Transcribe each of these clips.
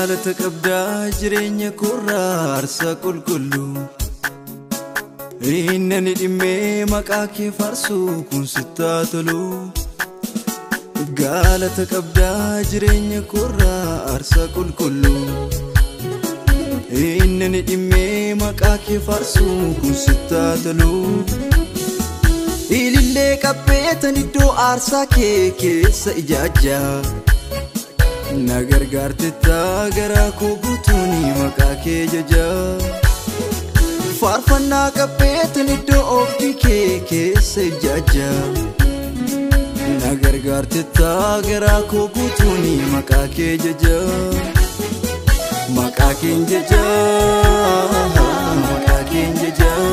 Galata qabdaa jireenya koorraa aarsaa qulqulluu. Inni ani dhimmee maqaa kee faarsu kun sitti haa tolu. Galata qabdaa jireenya koorraa aarsaa qulqulluu. Inni ani dhimmee maqaa kee faarsu kun sitti haa tolu. Ilillee qabbeetan iddoo aarsaa kee keessa ijaajjaa. Na gargaartetta garaa koo guutuun maqaa kee jajaa. Faarfannaa qabbeetan iddoo oobdii kee keessa ijaajjaa. Na gargaartetta garaa koo guutuun maqaa kee jajaa. Maqaa keen jajaa, maqaa keen jajaa.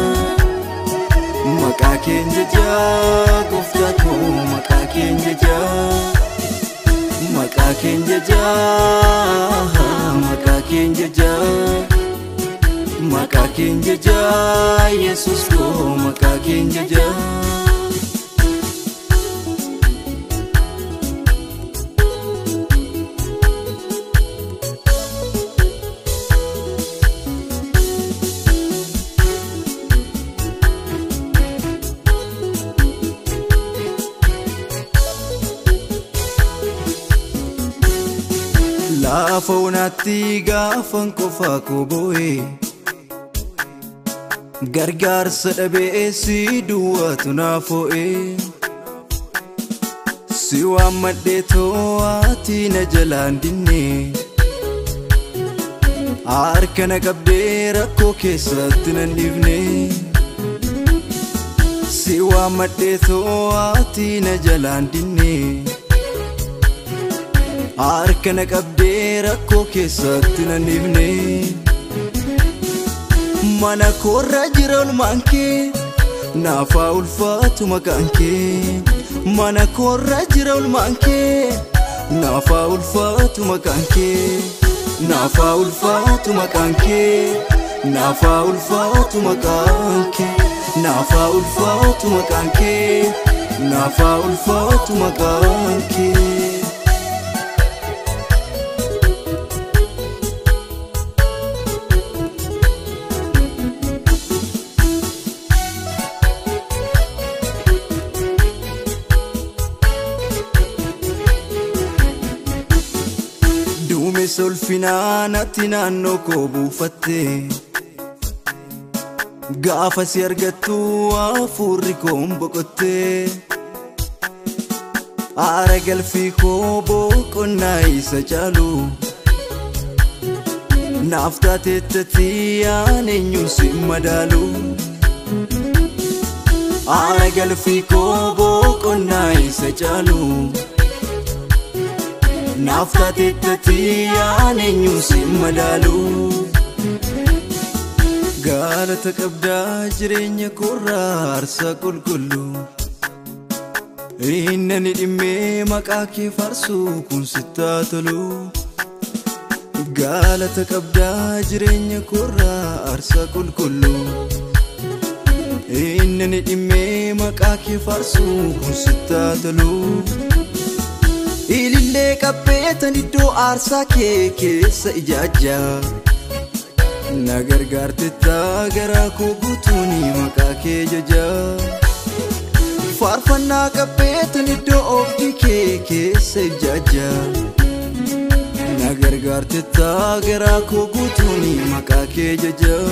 Maqaa keen jajaa, gooftaa koo maqaa keen jajaa. Maqaa keen jajaa, maqaa keen jajaa. Maqaa keen jajaa, Yesuus koo maqaa keen jajaa. Lafa onaatti gaafan qofaa koo boo'ee gargaarsa dhabee si duwwaatu naaf oo'ee. Si waammadhee too ati na jalaan dinne harka na qabdee rakkoo keessatti nan dhiifne. Si waammadhee too ati na jalaan dinne harka na qabdee rakkoo keessatti nan dhiifne. Mana koorra jira olmaan kee naaf haa ulfaatu maqaan kee. Mana koorra jira olmaan kee naaf haa ulfaatu maqaan kee. Naaf haa ulfaatu maqaan kee. Naaf haa ulfaatu maqaan kee. Naaf haa ulfaatu maqaan kee. Naaf haa ulfaatu maqaan kee. Duumessa ulfinaa natti naannoo koo buufatte gaafa si argattu hafuurri koon boqotte. Aara galfii koo boqonnaa isa caalu naaf taateettati aan eenyuun si madaalu. Aara galfii koo boqonnaa isa caalu naaf taateettati aan eenyuun si madaalu. Galata qabdaa jireenya koorraa aarsaa qulqulluu. Inni ani dhimmee maqaa kee faarsu kun sitti haa tolu. Galata qabdaa jireenya koorraa aarsaa qulqulluu. Inni ani dhimmee maqaa kee faarsu kun sitti haa tolu. Ilillee qabbeetan iddoo aarsaa kee keessa ijaajjaa. Na gargaartetta garaa koo guutuun maqaa kee jajaa. Faarfannaa qabbeetan iddoo oobdii kee keessa ijaajjaa. Na gargaartetta garaa koo guutuun maqaa kee jajaa.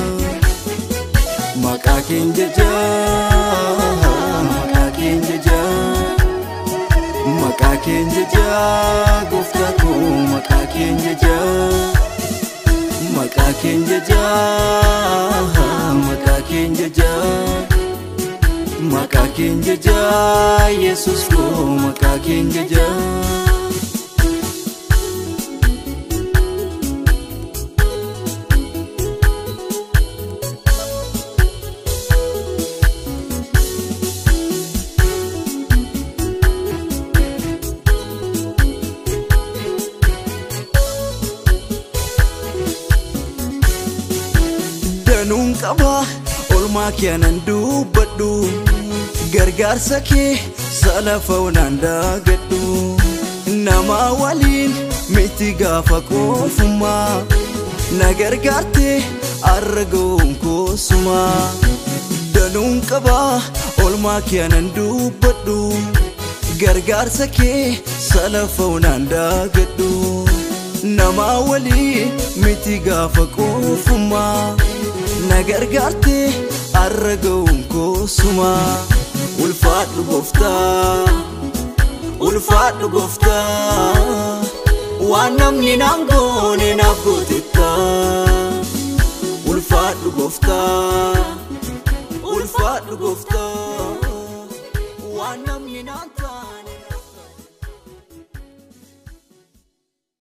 Maqaa keen jajaa, maqaa keen jajaa. Maqaa keen jajaa, gooftaa koo maqaa keen jajaa. Maqaa keen jajaa, maqaa keen jajaa. Maqaa keen jajaa, Yesuus koo maqaa keen jajaa. Danuun qaba olmaa kee anan dubbadhu gargaarsa kee salafa onaan daagadhu. Nama waliin miti gaafa qoofummaa na gargaarte arra ga'uun koosumaa. Danuun qabaa olmaa kee anan dubbadhu gargaarsa kee salafa onaan daagadhu. Namaa walii miti gaafa qoofummaa na gargaarte arra ga'uun koosumaa. Ulfaadhu gooftaa, ulfaadhu gooftaa, waan namni naan goone naaf gootetta. Ulfaadhu gooftaa, ulfaadhu gooftaa, waan namni naan